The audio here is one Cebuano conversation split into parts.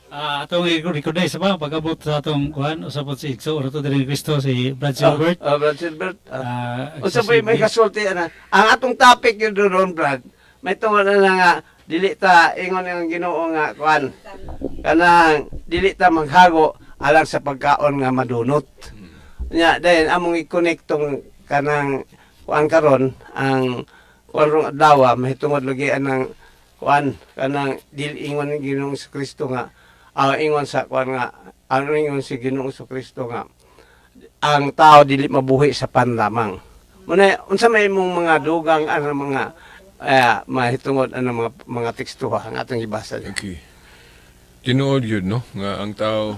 Atong i-recognize ba pag-abot sa atong kuan, usa po si igsoon ato diri ni Kristo, si Brad Silbert. Oh, Brad Silbert. Unsa sa pa may CB. kasulti ana? Ang atong topic yun doon, Brad. May tungod na nga dili ta ingon ng Ginoo nga kuan. Kanang dili ta maghago alang sa pagkaon nga madunot. Nya dayon among i-connect tong kanang kuan karon, ang kuan rong adlaw, mahitungod lagi anang kuan, kanang dili ingon ng Ginoong Kristo nga ingon sa kuan nga ano, ingon si Ginoong Kristo nga ang tao dili mabuhi sa pan lamang. Muna unsa may imong mga dugang ano, mga mahitungod ano, mga teksto ang atong gibasa diya? Okay. Tinuod yun, no? Nga ang tao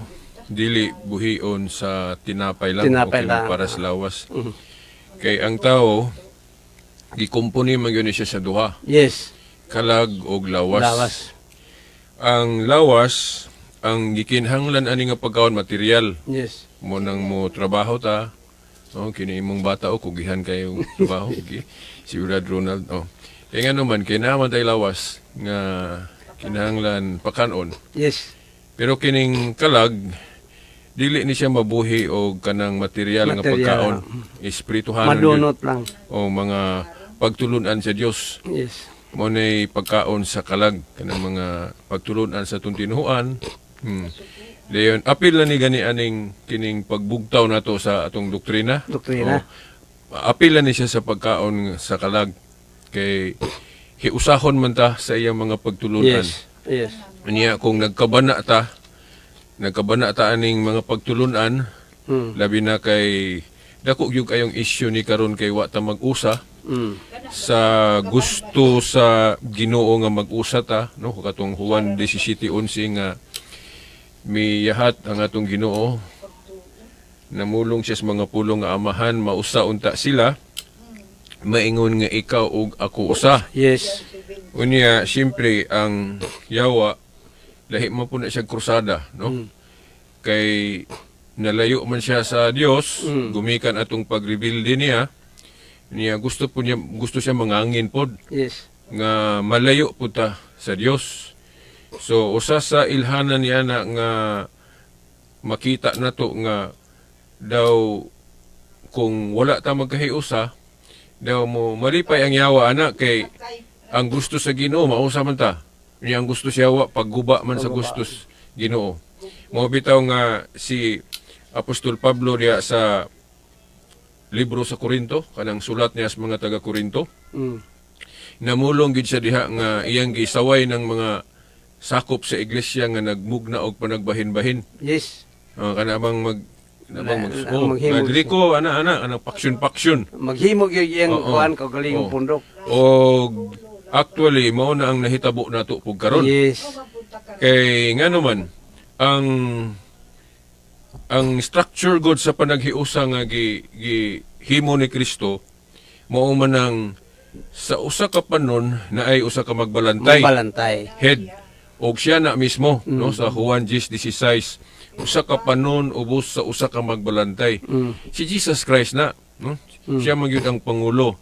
dili buhion sa tinapay lang Tinapay o lang. para sa lawas. Kay ang tao gikompone man gyud ni siya sa duha, kalag og lawas. Lawas. Ang lawas ang gikinahanglan ani nga pagkaon, material. Mo nang mo trabaho ta. Oh, kini imong bata o kugihan kayo trabaho. Okay. Si Brad Ronald. Oh. Kaya nga naman, kailangan tay lawas nga kinahanglan pakanon. Pero kining kalag, dili ni siya mabuhi og kanang material nga Material. pagkaon. Espirituhanon yun. Madunot lang. O mga pagtulunan sa Dios. Mo nay pagkaon sa kalag, kanang mga pagtulunan sa atong tinuohan. Dayon apil na ni gani aning kining pagbugtaw nato sa atong doktrina. Doktrina. O, apil na ni siya sa pagkaon sa kalag kay hiusahon man ta sa iyang mga pagtulunan. Niya kung nagkabana ta aning mga pagtulunan, labi na kay dako gyud kayong issue ni karon kay wa ta mag-usa sa gusto sa Ginoo nga mag-usa ta, no? Katong Juan 17:11 nga miyahat ang atong Ginoo, namulong siya sa mga pulong nga, "Amahan, mausa unta sila maingon nga ikaw ug ako usa." Unya, siyempre, ang yawa, lahi mo po na siya krusada, no? Kay nalayo man siya sa Dios, gumikan atong pagrebuild niya. Niya gusto po niya, gusto siya mangangin pod nga malayo po ta sa Dios. So usa sa ilhanan niya na nga makita nato nga daw kung wala ta magkahiusa, daw mo malipay ang yawa ana kay ang gusto sa Ginoo mausa man ta. Niya ang gusto sa yawa pagguba man sa gusto sa Ginoo. Mo bitaw nga si Apostol Pablo diya sa libro sa Korinto, kanang sulat niya sa mga taga Korinto, namulong gid siya diha nga iyang gisaway ng mga sakop sa iglesia nga nagmugna og panagbahin-bahin. Kana bang mag na bang mag oh, maghimog dili ko ana ana ana paksyon paksyon. Maghimog gyud iyang kuan kaugalingong pundok. Og actually mao na ang nahitabo nato pug karon. Kay ngano man ang structure god sa panaghiusa nga gi himo ni Kristo mao man ang sa usa ka panon na ay usa ka magbalantay. Magbalantay. Head og siya na mismo, no? Sa Juan 10:16, usa ka panon ubos sa usa ka magbalantay. Si Jesus Christ na, no? Siya man gyud ang pangulo,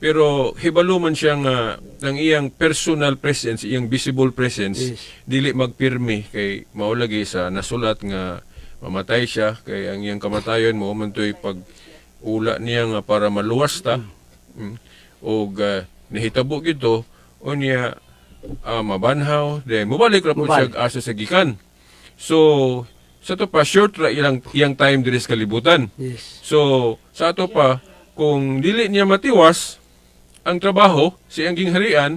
pero hibalo man siya nga ang iyang personal presence, iyang visible presence, dili magpirmi kay mao lagi sa nasulat nga mamatay siya, kay ang iyang kamatayon mo man to'y pag ula niya nga para maluwas ta. Og nahitabo gito, unya mabanhaw, then mobalik ra pud siya asa sa gikan. So sa to pa, short ra ilang iyang time diri sa kalibutan. So sa ato pa, kung dili niya matiwas ang trabaho sa iyang gingharian,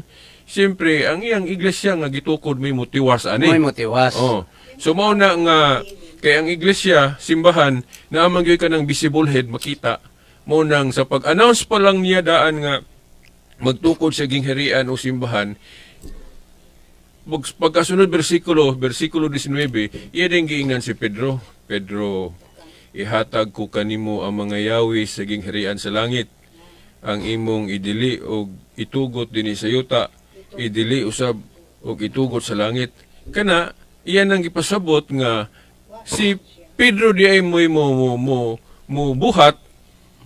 siyempre ang iyang iglesia nga gitukod may motiwas ani. May motiwas. Oh. So mao na nga kay ang iglesia, simbahan, naa man gyud ka ng visible head makita mo nang sa pag-announce pa lang niya daan nga magtukod sa gingharian o simbahan, pagkasunod bersikulo, bersikulo 19, iya din giingnan si Pedro, "Pedro, ihatag ko kanimo ang mga yawi sa gingharian sa langit. Ang imong idili og itugot dinhi sa yuta, idili usab og itugot sa langit." Kana iyan ang gipasabot nga si Pedro di ay mo'y mo buhat,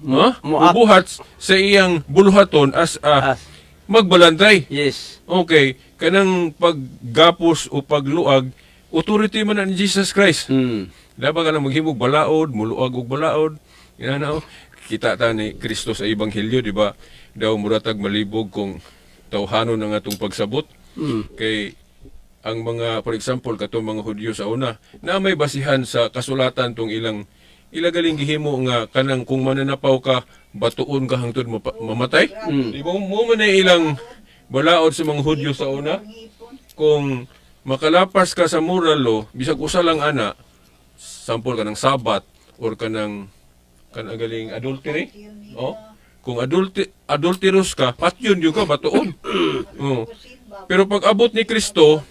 ha? Mo Mo buhat sa iyang buluhaton as a As, magbalantay. Yes. Okay. Kanang paggapos o pagluag, authority man na ni Jesus Christ. Dapat ka na maghimog balaod, muluag og balaod. Yan na, oh. Kita ta ni Kristo sa Ebanghelyo, di ba? Daw muratag malibog kung tawhanon ang atong pagsabot. Kay ang mga, for example, katong mga Hudyo sa una, na may basihan sa kasulatan tong ilang ilagaling gihimo nga kanang kung mananapaw ka, batuon ka hangtod mamatay. Di ba mo man na ilang balaod sa mga Hudyo sa una? Kung makalapas ka sa moral law, bisag usa lang ana, sample ka ng Sabat or ka ng galing adultery. Oh. Kung adulterous ka, patyon yun ka, batuon. Oh. Pero pag abot ni Kristo,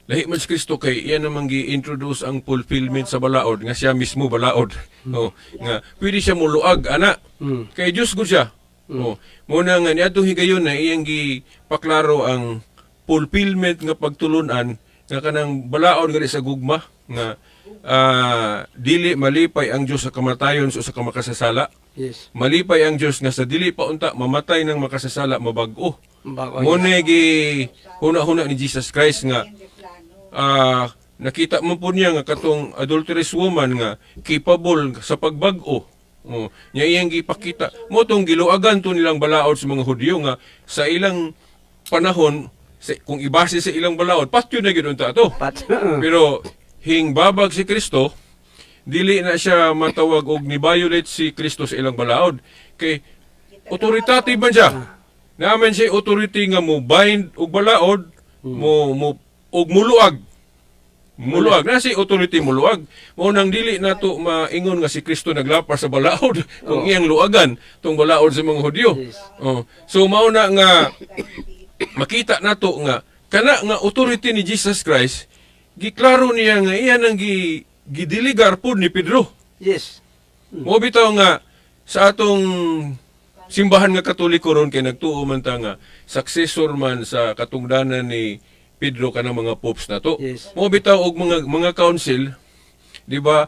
lahi man si Kristo kay iya namang gi-introduce ang fulfillment sa balaod nga siya mismo balaod. Oh, nga pwede siya muluag ana. Kay Dios gud siya. Oh, muna nga niadtong higayon na iyang gipaklaro ang fulfillment nga pagtulunan nga kanang balaod gani sa gugma nga dili malipay ang Dios sa kamatayon sa usa ka makasasala. Malipay ang Dios nga sa dili pa unta mamatay ng makasasala, mabag-o. Bago. Mo na gi huna-huna ni Jesus Christ nga nakita mo po niya nga katong adulterous woman nga capable sa pagbag-o. Oh, niya iyang gipakita. Mo tong giluagan to nilang balaod sa mga Hudyo nga sa ilang panahon sa, kung ibase sa ilang balaod, patyo na gyud unta to. Pat. Pero hing babag si Kristo, dili na siya matawag og ni violate si Kristo sa ilang balaod. Kay authoritative man siya. Naman siya authority nga mo bind og balaod, mo mo og muluag. Muluag na si authority muluag. Mao nang dili nato maingon nga si Kristo naglapas sa balaod kung iyang luagan tong balaod sa mga Hudyo. Oh. So mao na nga makita nato nga kana nga authority ni Jesus Christ, giklaro niya nga iya nang gidiligar pud ni Pedro. Mo bitaw nga sa atong simbahan nga Katoliko ron kay nagtuo man ta nga successor man sa katungdanan ni Pedro kanang mga popes nato. Mo bitaw og mga mga council, di ba,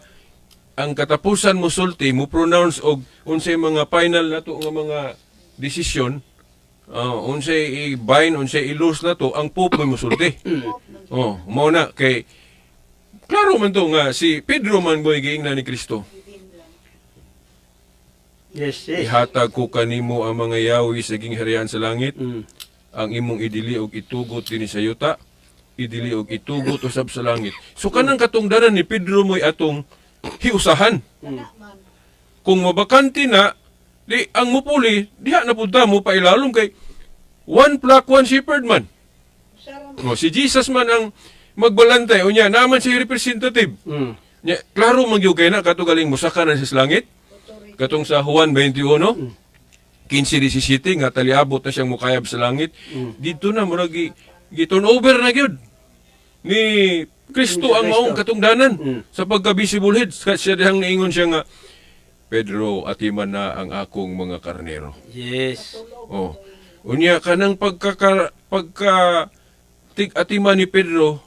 ang katapusan mo sulti, mo pronounce og unsay mga final nato nga mga desisyon, unsay i-bind, unsay i-loose nato, ang pope mo musulti. Oh, mao na kay klaro man to nga si Pedro man mo'y giingnan ni Kristo. "Ihatag ko kanimo ang mga yawi sa gingharian sa langit. Ang imong idili og itugot dinhi sa yuta, idili og itugot usab sa langit." So kanang katungdanan ni Pedro mo'y atong hiusahan. Kung mabakante na, di ang mupuli, diha na punta mo pailalom kay one flock, one shepherd man. O, si Jesus man ang magbalantay. Unya, naman siya representative. Nya, klaro man gyud kay na kato galing musaka na siya sa langit. Katong sa Juan 21, 15-17 nga taliabot na siyang mukayab sa langit. Dito na murag gi turn over na gyud ni Kristo ang maong katungdanan sa pagka-visible head. Siya dihang niingon siya nga, "Pedro, atiman na ang akong mga karnero." Oh. Unya kanang pagka tig-atiman ni Pedro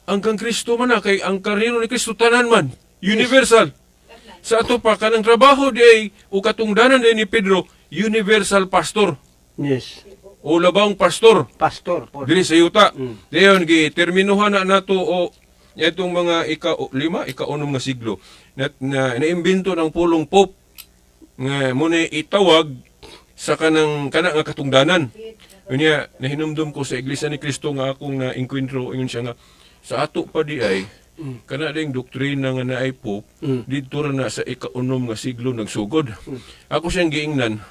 ang kang Kristo man na kay ang karnero ni Kristo tanan man, universal. Sa ato pa kanang trabaho di ay o katungdanan di ni Pedro, universal pastor o labang pastor Pastor po. diri sa yuta. Dayon gi terminuhan na nato o itong mga ika o, lima, ika-unom nga siglo na naimbento ng pulong pope nga muna itawag sa kanang kana nga katungdanan. Unya nahinumdum ko sa Iglesia ni Cristo nga akong na enkwentro, ingon siya nga sa ato pa di ay kana ding doktrina nga naay pope, didto ra na sa ika-unom nga siglo nagsugod. Ako siyang giingnan,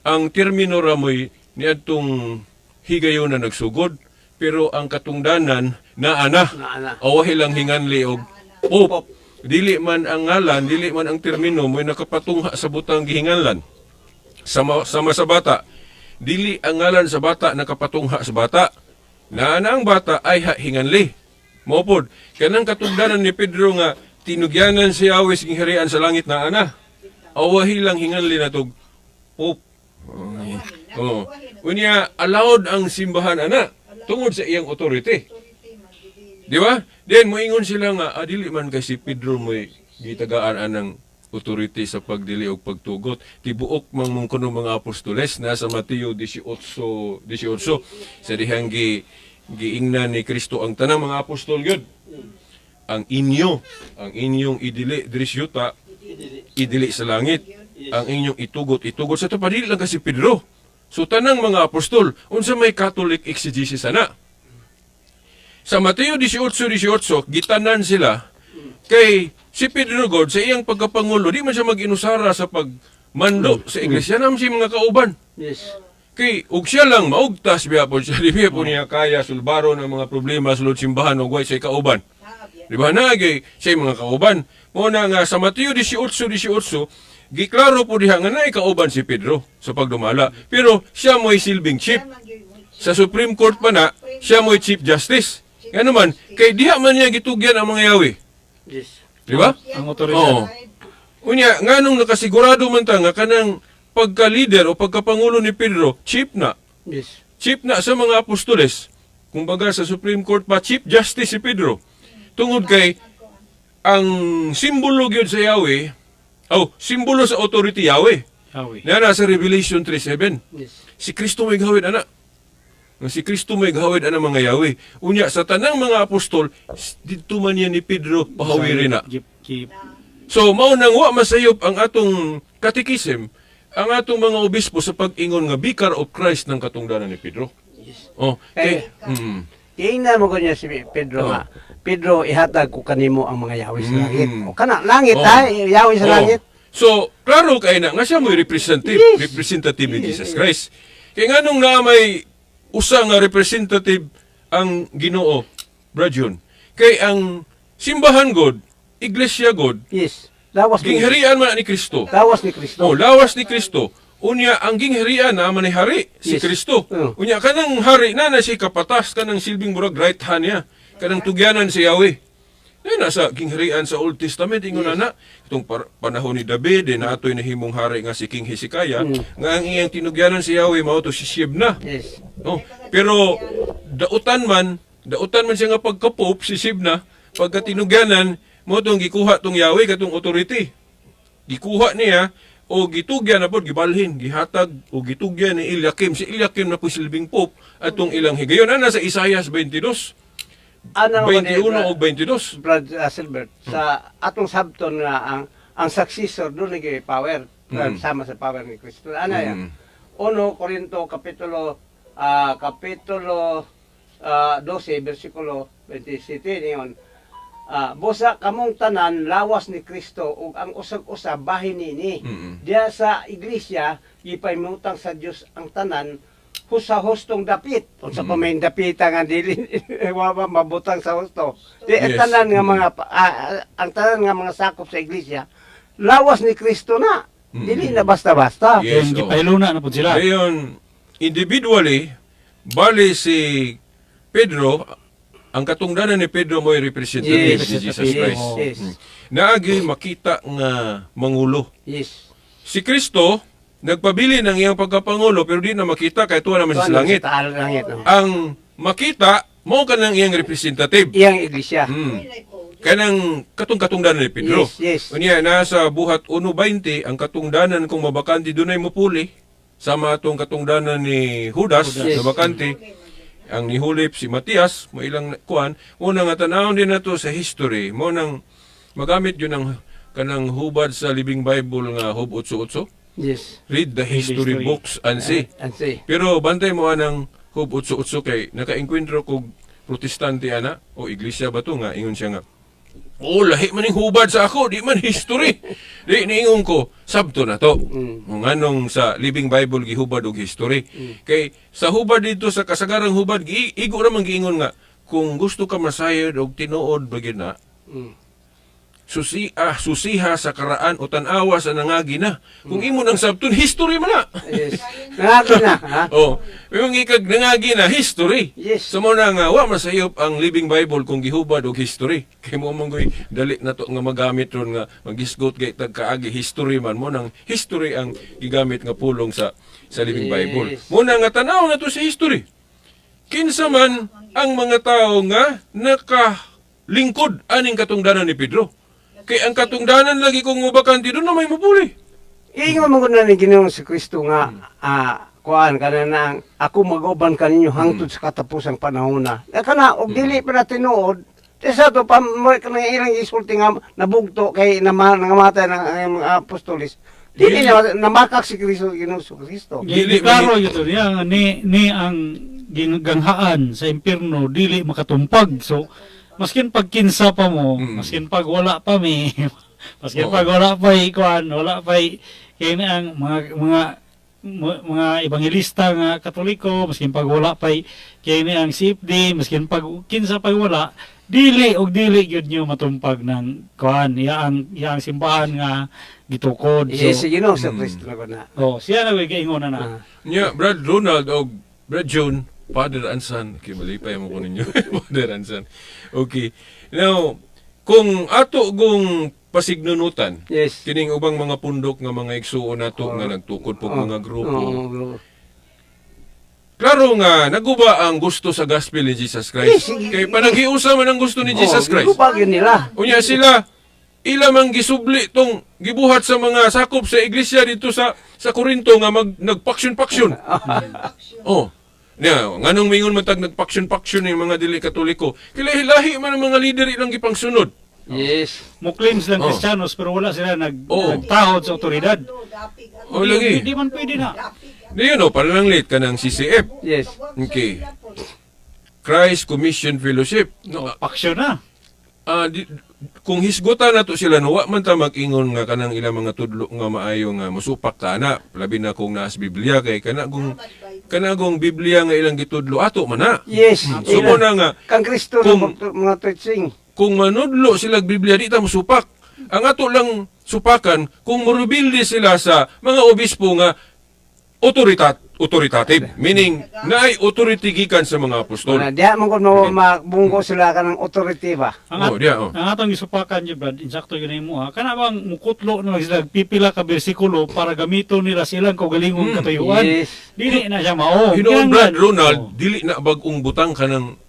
ang termino ra mo'y niadtong higayon na nagsugod, pero ang katungdanan naa na. Naa na. Awahi lang hinganli og pope. Dili man ang ngalan, dili man ang termino mo'y nakapatungha sa butang gihinganlan. Sama, sama sa bata. Dili ang ngalan sa bata nakapatungha sa bata. Naa na ang bata ay hinganli. Mao pod, kanang katungdanan ni Pedro nga tinugyanan si Yahweh sa gingharian sa langit naa na. Awahi lang hinganli na tog pope. Oh. Unya allowed ang simbahan ana tungod sa iyang authority. Di ba? Then moingon sila nga dili man kay si Pedro mo'y gitagaan anang authority sa pagdili og pagtugot. Tibuok man mong kuno mga apostoles na sa Mateo 18:18 sa dihang giingnan ni Kristo ang tanang mga apostol gyud. Ang inyong idili diri sa yuta, idili sa langit. Ang inyong itugot, itugot sa tupa. Dili lang kasi Pedro. So tanang mga apostol, unsa may Catholic exegesis ana? Sa Mateo 18:18, gitanan sila kay si Pedro God sa iyang pagkapangulo, di man siya mag-inusara sa pagmando sa iglesia naman siya mga kauban. Kay og siya lang maugtas biya po siya, di biya po niya kaya sulbaro ng mga problema sulod simbahan og way sa kauban. Di ba na kay siya mga kauban. Mo na nga sa Mateo 18:18, giklaro po diha nga naay kauban si Pedro sa pagdumala. Pero siya mo'y silbing chief. Sa Supreme Court pa na, siya mo'y Chief Justice. Nga naman, kay diha man niya gitugyan ang mga yawi. Di ba? Ang otoridad. Oo. Unya, nganong nakasigurado man ta nga kanang pagka-leader o pagkapangulo ni Pedro, chief na. Chief na sa mga apostoles. Kumbaga sa Supreme Court pa, Chief Justice si Pedro. Tungod kay ang simbolo gyud sa Yahweh, oh, simbolo sa authority Yahweh. Yahweh. Na nasa Revelation 3:7. Si Kristo may gawin ana. Nga si Kristo may gawin ana mga Yahweh. Unya sa tanang mga apostol, didto man niya ni Pedro pahawirin na. Gip, gip. So mao nang wa masayop ang atong katekisim, ang atong mga obispo sa pag-ingon nga Vicar of Christ ng katungdanan ni Pedro. Oh, kay, Tingnan mo ko niya si Pedro nga. Pedro, ihatag ko kanimo ang mga yawi sa langit. O kana, langit ha, yawi sa langit. So, klaro kay na nga siya mo'y representative, representative ni Jesus Christ. Kay nganong naa may usa nga representative ang Ginoo, Brad Jun. Kay ang simbahan God, iglesia God, Yes. Lawas ni gingharian man ni Kristo. Lawas ni Kristo. Oh, lawas ni Kristo. Unya ang gingharian na man ni hari si Kristo. Unya kanang hari na na si kapatas kanang silbing murag right hand niya, kanang tugyanan si Yahweh. Na nasa gingharian sa Old Testament ingon na itong panahon ni David eh, naatoy nahimong hari nga si King Hezekiah nga ang iyang tinugyanan si Yahweh mao to si Shebna. Oh, pero dautan man siya nga pagka-pope si Shebna, pagka tinugyanan mo tong gikuha tong Yahweh katong authority. Gikuha niya o gitugyan na pod gibalhin, gihatag o gitugyan ni Eliakim. Si Eliakim na po silbing pope atong ilang higayon. Ana sa Isaias 22, Ana ko ni 21 o 22. Brad Silbert, sa atong sabton nga ang successor doon naging power, sama sa power ni Kristo. Ana yan. 1 Corinto kapitulo 12 bersikulo 27 niyon. Busa kamong tanan lawas ni Kristo ug ang usag-usa bahin niini. Diya sa iglesia gipahimutang sa Dios ang tanan sa hustong dapit. Unsa pa may dapita nga dili wa pa mabutang sa husto. Di ang tanan nga mga ang tanan nga mga sakop sa iglesia lawas ni Kristo na. Dili na basta-basta. Yes, Yung oo. gipahiluna na po sila. Ngayon, individually, bali si Pedro, ang katungdanan ni Pedro mo'y representative ni Jesus Christ. Naagi makita nga mangulo. Si Kristo, nagpabili ng iyang pagkapangulo pero di na makita kahit tuwa naman siya sa langit. Sa taal langit. No? Ang makita, mao ka ng iyang representative. Iyang iglesia. Kanang katong katungdanan ni Pedro. Yes. Unya nasa Buhat 1:20 ang katungdanan kung mabakante dunay mopuli sama atong katungdanan ni Judas Judas. sa bakante. Ang nihulip si Matias mo ilang kuan una nga tan-awon din nato sa history mo nang magamit yun ang kanang hubad sa Living Bible nga Hub 88. Read the history history. books and see. And see. Pero bantay mo anang Hub 88 kay nakaengkwentro kog protestante ana o iglesia ba to nga ingon siya nga, "Oh, lahi man ning hubad sa ako, di man history." Di niingon ko, sabto na to. Nganong sa Living Bible gihubad og history. Kay sa hubad dito sa kasagarang hubad igo ra man giingon nga kung gusto ka masayod og tinuod ba gyud na, susiha sa karaan o tan-awa sa nangagi na. Kung imo nang sabton, history man na. Yes. Nangagi na, ha? Oh, yung ikag nangagi na history. So mo na nga wa masayop ang Living Bible kung gihubad og history. Kay mo man goy dali na to nga magamit ron nga magisgot kay tag kaagi history man mo nang history ang gigamit nga pulong sa Living Bible. Mo na nga tanaw na to sa history. Kinsa man ang mga tao nga nakalingkod aning katungdanan ni Pedro. Kay ang katungdanan lagi kung mubakante doon na may mupuli. Ingon mo na ni Ginoong si Kristo nga kuan kana na ang ako mag-uban kaninyo hangtod sa katapusang panahon na. Eh, kana og dili pa na tinuod. Di sa to pa mo kana ilang isulti nga nabugto kay nangamatay ng ang mga apostoles. Dili na namakak si Kristo, Ginoong si Kristo. Dili Dili klaro yun to niya nga ni ang ganghaan sa impierno dili makatumpag. So maskin pag kinsa pa mo, maskin pag wala pa mi, maskin pag wala pa ikuan, wala pa kay ni ang mga ebanghelista nga Katoliko, maskin pag wala pa kay ni ang CFD, maskin pag kinsa pag wala, dili og dili gyud nyo matumpag ng kuan, iya ang simbahan nga gitukod. Yes, So, si Ginoong si Kristo na na. oh, siya na gaingon na na. Nya, Brad Ronald og Brad John, Father and Son. Okay, malipay mo ko ninyo. Father and Son. Okay. Now, kung ato gong pasignunutan, kining ubang mga pundok nga mga igsuon nato nga nagtukod pog mga grupo. Oo. Klaro nga naguba ang gusto sa gospel ni Jesus Christ. Yes, Kay panaghiusa man ang gusto ni Jesus Oh, Christ. giguba gyud nila. Unya sila ila mang gisubli tong gibuhat sa mga sakop sa iglesia dito sa Corinto nga mag nagpaksyon-paksyon. Oh. Nya, nganong mingon man tag nagpaksyon-paksyon yung mga dili Katoliko? Kilahi-lahi man ang mga leader ilang gipangsunod. Yes. Mo claim silang Kristiyanos pero wala sila nagtahod sa otoridad. Oh, lagi. Di man pwede na. Di yun, oh, para lang late ka ng CCF. Yes. Okay. Christ Commission Fellowship. No, Paksyon na. kung hisgutan nato sila no, wa man ta mag-ingon nga kanang ilang mga tudlo nga maayo nga musupak ka na, labi na kung naas Biblia kay kana gong Biblia nga ilang gitudlo ato man na. Yes. So mo na nga Kang Kristo na mga teaching. Kung manudlo sila og Biblia di ta musupak. Ang ato lang supakan kung morebilde sila sa mga obispo nga authoritative, meaning naay authority gikan sa mga apostol. Wala, diha man kung mabunggo sila ka ng authority ba. Oh, diya, oh. Ang atong gisupakan yun, Brad, insakto yun mo ha. Kana bang mukutlo na lang sila, pipila ka bersikulo para gamiton nila silang kaugalingong katayuan. Yes. Dili na siya mao. Hinoon Brad Kinahanglan. Ronald, dili na bag-ong butang kanang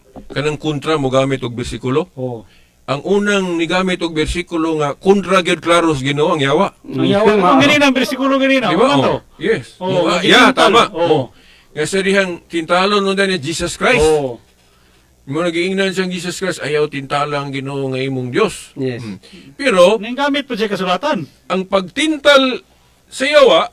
kontra mo gamit og bersikulo. Oh. Ang unang nigamit og bersikulo nga kontra gyud klaro sa Ginoo ang yawa. Ang yawa. Ang ganina, ang bersikulo ganina. Di ba? Ano to? Oh. Yes. Oh, Oh, yeah, tintal. tama. Oh. Oh. Nga sa dihang tintalon nun ni Jesus Christ. Oh. Mo nagiingnan siyang Jesus Christ, ayaw tintala ang Ginoo nga imong Dios. Yes. Pero Nang gamit po siya kasulatan. ang pagtintal sa yawa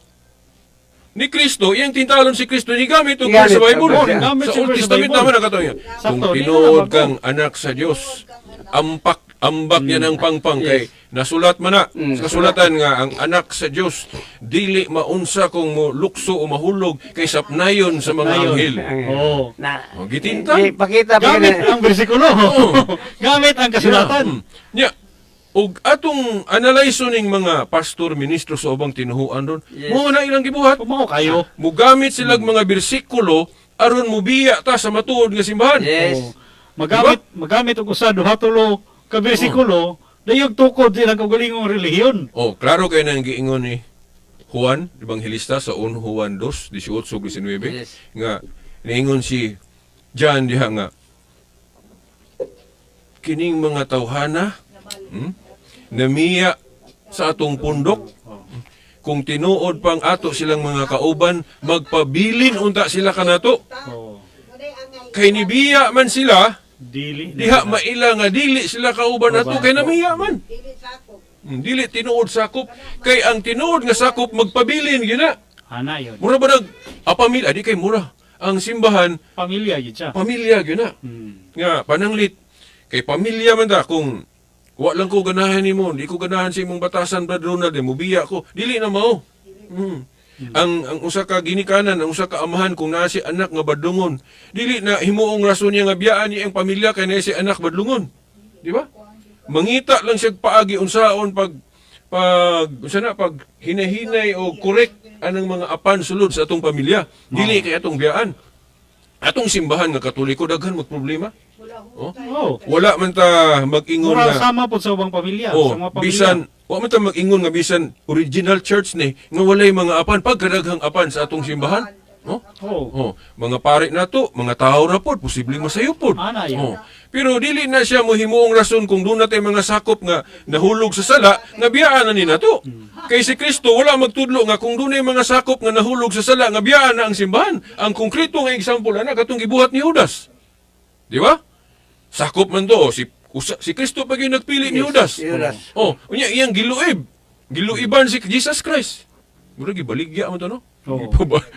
ni Kristo, iyang tintalon si Kristo ni gamit og Gigamit, verse sa Bible. oh, gigamit Sa si Old verse sa Testament Bible. naman nakatuon yan. Sakto, Kung di na tinuod bago. kang anak sa Dios, ampak ambak niya ng pangpang kay nasulat man na sa kasulatan nga ang anak sa Dios dili maunsa kung mo lukso o mahulog kay sapnayon sa mga Sapnayon. anghel. Oh. Na, Oh, gitintal. Di, pakita pa Gamit gani. ang bersikulo. Gamit ang kasulatan. Nya, og atong analyze ning mga pastor, ministro sa ubang tinuhuan ron, mao na ilang gibuhat. Pumao kayo. Mugamit silag mga bersikulo aron mubiya ta sa matuod nga simbahan. Yes. Oh. Magamit og usa duha tulo ka bersikulo, dayog tukod silang kaugalingong relihiyon. Oh, klaro kay nang giingon ni Juan Evangelista sa 1 Juan 2, 18 19 nga niingon si John diha nga kining mga tawhana namiya sa atong pundok, kung tinuod pang ato silang mga kauban magpabilin unta sila kanato Oh. kay nibiya man sila Dili na diha sila. maila nga dili sila kauban ato kay namiya man. Dili tinuod sakop kay ang tinuod nga sakop magpabilin gina. Ana yun. Mura ba nag apamilya di kay mura ang simbahan? Pamilya yun siya. Pamilya gyud na. Nga pananglit kay pamilya man ta, kung wa lang ko ganahan nimo, di ko ganahan sa imong batasan, Brad Ronald, eh, mubiya ko, dili na mao. Ang usa ka ginikanan, ang usa ka amahan, kung naa si anak nga badlungon, dili na himuong rason niya nga biyaan niya ang pamilya kay naa si anak badlungon, di ba? Mangita lang siya paagi unsaon pag unsa na pag hinahinay o correct anang mga apan sulod sa atong pamilya, dili kay atong biyaan. Atong simbahan nga Katoliko daghan magproblema. Oh. Oh. Wala man ta mag-ingon Mura nga sama po sa ubang pamilya, oh, sa mga pamilya. bisan wa man ta mag-ingon nga bisan original church ni nga walay mga apan, pagkadaghang apan sa atong simbahan. No? Oo. Oh, mga pare nato, mga tao ra pod, posibleng masayop pod. Ana, yun. Oh. Pero dili na siya mohimuong rason kung doon natay mga sakop nga nahulog sa sala, nga biyaan na ni nato. Kay si Kristo wala magtudlo nga kung dunay mga sakop nga nahulog sa sala, nga biyaan na ang simbahan. Ang konkreto nga example ana katong gibuhat ni Judas. Di ba? Sakop man to, oh, si Kristo pa gyud nagpili ni Yes, Judas. si Judas. Oh, unya iyang giluib. Giluiban si Jesus Christ. Mura gibaligya mo to, no? Oo.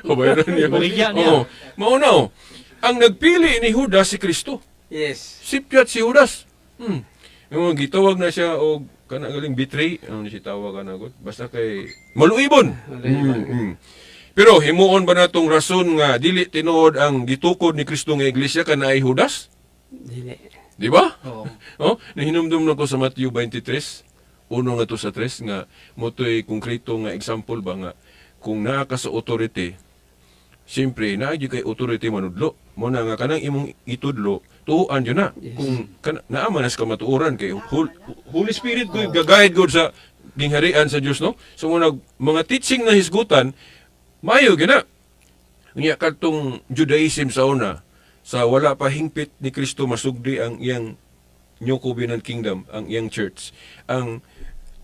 Pabayaran niya. Baligya niya. Oo. Mao na, oh. Ang nagpili ni Judas si Kristo. Yes. Sipyat si Judas. Yung mga gitawag na siya og kana galing betray, ano ni siya tawag ana god? Basta kay maluibon. Maluibon. Pero himuon ba natong rason nga dili tinuod ang gitukod ni Kristo nga iglesia kana ay Judas? Dili. Di ba? Oo. Oh, nahinumdum na ko sa Matthew 23, uno nga to sa tres nga motoy konkreto nga example ba nga kung naa ka sa authority, siyempre naa gyud kay authority manudlo. Mo na nga kanang imong itudlo, tuoan jud na. Kung naa man nas kamatuoran kay Holy Spirit ko gagayad gud sa gingharian sa Dios, no? So mo nag mga teaching na hisgutan, maayo gyud na. Unya kadtong Judaism sa una, sa wala pa hingpit ni Kristo masugdi ang iyang New Covenant Kingdom, ang iyang church. Ang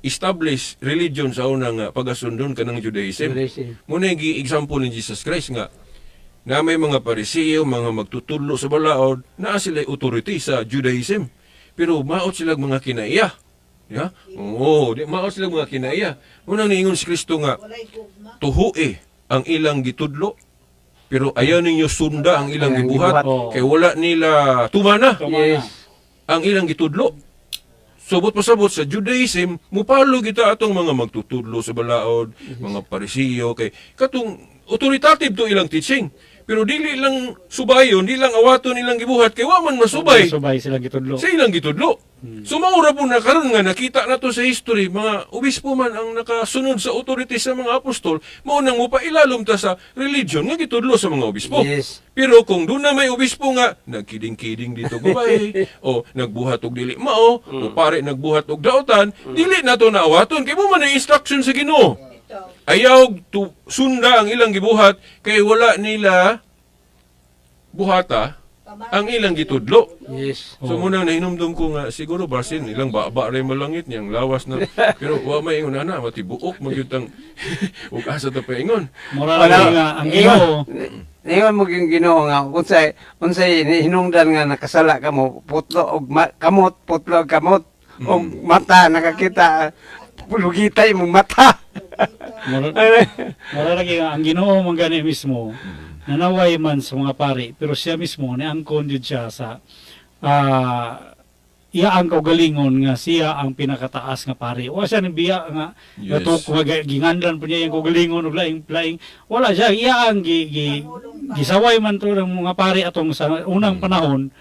established religion sa una nga pagasundon kanang Judaism. Judaism. Muna yung gi-example ni Jesus Christ nga na may mga Pariseo, mga magtutudlo sa balaod, naa sila authority sa Judaism. Pero maot sila mga kinaiya. Ya? Oo, di maot sila mga kinaiya. Unang niingon si Kristo nga tuhui ang ilang gitudlo pero ayaw ninyo sunda ang ilang Ang gibuhat gibuhat. Oo. kay wala nila tumana Tumana. Yes. ang ilang gitudlo. Subot pasabot sa Judaism, mupalo kita atong mga magtutudlo sa balaod, mga Parisiyo, kay katong authoritative to ilang teaching. Pero dili lang subayon, di lang awaton ilang gibuhat kay wa man masubay Subay sila gitudlo. sa ilang gitudlo. So maura po na karon nga nakita na to sa history, mga obispo man ang nakasunod sa authority sa mga apostol, mao nang mupailalom ta sa religion nga gitudlo sa mga obispo. Yes. Pero kung doon na may obispo nga nagkiding-kiding dito gubay o nagbuhat og dili mao, o pare nagbuhat og daotan, dili na to naawaton kay mo man ang instruction sa Ginoo. Ayaw tu sunda ang ilang gibuhat kay wala nila buhata ang ilang gitudlo. Yes. So muna nahinumdum ko nga siguro basin ilang baba ray malangit niyang lawas na pero wa may ingon ana matibuok magyud ang ug asa ta pa ingon. Mura lang nga ang Ginoo. Ingon mo yung Ginoo nga unsay unsay hinungdan nga nakasala kamo putlo og kamot, putlo og kamot og mata nakakita lugita imong mata. Mura lagi nga ang Ginoo man gani mismo nanaway man sa mga pari pero siya mismo niangkon jud siya sa iya ang kaugalingon nga siya ang pinakataas nga pari. Wa siya ning biya nga natuk nga ginganlan po niya yung kaugalingon og laing laing wala siya iya ang gi, gi, gisaway man to ng mga pari atong sa unang panahon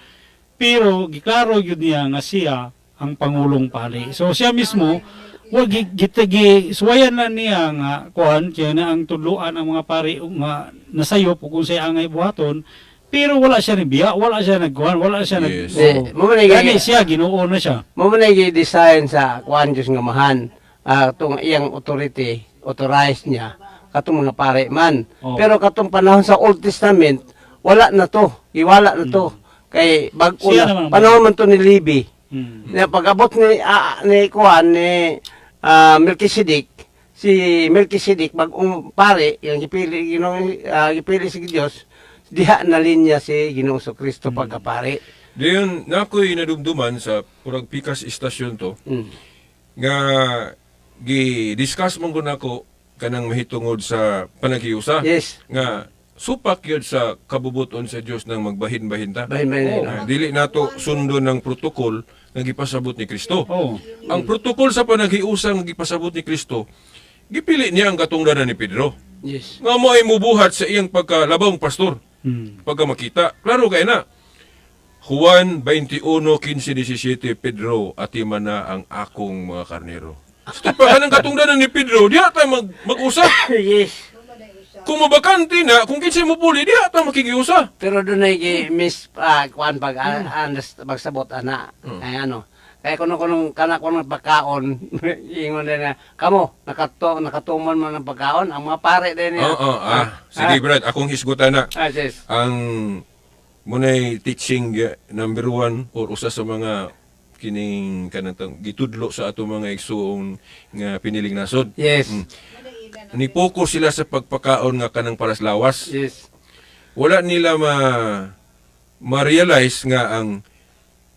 pero giklaro gyud niya nga siya ang pangulong pari. So siya mismo wa gi, gi, gi suwayan na niya nga kuan kaya na ang tudloan ang mga pari nga nasayop ug unsay angay buhaton pero wala siya nibiya, wala siya nagkuan, wala siya nag Yes. Di, Oo. mo man Gani siya Ginoo na siya. Mo man ay design sa kuan Diyos nga mahan tong iyang authority authorized niya katong mga pare man. Oo. Pero katong panahon sa Old Testament wala na to, iwala na to. Kay bag-o Siya na naman ang panahon man to ni Libby. Na pag-abot ni ni kuan ni Melchizedek, si Melchizedek bag-ong pare yung gipili Ginoong gipili si Dios, diha na linya si Ginoong Kristo pagkapare. Dayon nakoy nadumduman sa purag pikas istasyon to nga gi-discuss man ko nako kanang mahitungod sa panaghiusa. Yes. Nga supak yun sa kabubuton sa Dios nang magbahin-bahin ta. Bahin-bahin. Dili nato sundon ng protocol nga gipasabot ni Kristo. Oo. Ang protocol sa panaghiusa nga gipasabot ni Kristo, gipili niya ang katungdanan ni Pedro. Yes. Nga mo ay mubuhat sa iyang pagkalabang pastor. Pagka makita, klaro kay na. Juan 21:15-17, Pedro, atima na ang akong mga karnero. So, pa kanang katungdanan ni Pedro, diha ta mag-usap. Yes. Kung mabakante na, kung kinsay mo puli, diha ta makikiusa. Pero doon ay gi miss kuan pag pagsabot ana. Ay ano. Kaya kuno kunong kana kuno pagkaon, ingon din na kamo nakatuman mo ng pagkaon ang mga pare din niya. Oo, ah. Sige, Brad, akong hisgutan na. Ah, sis. Ang munay teaching number one or usa sa mga kining kanang gitudlo sa ato mga igsuong nga piniling nasod. Yes. Ni focus sila sa pagpakaon nga kanang paras lawas. Wala nila ma-realize nga ang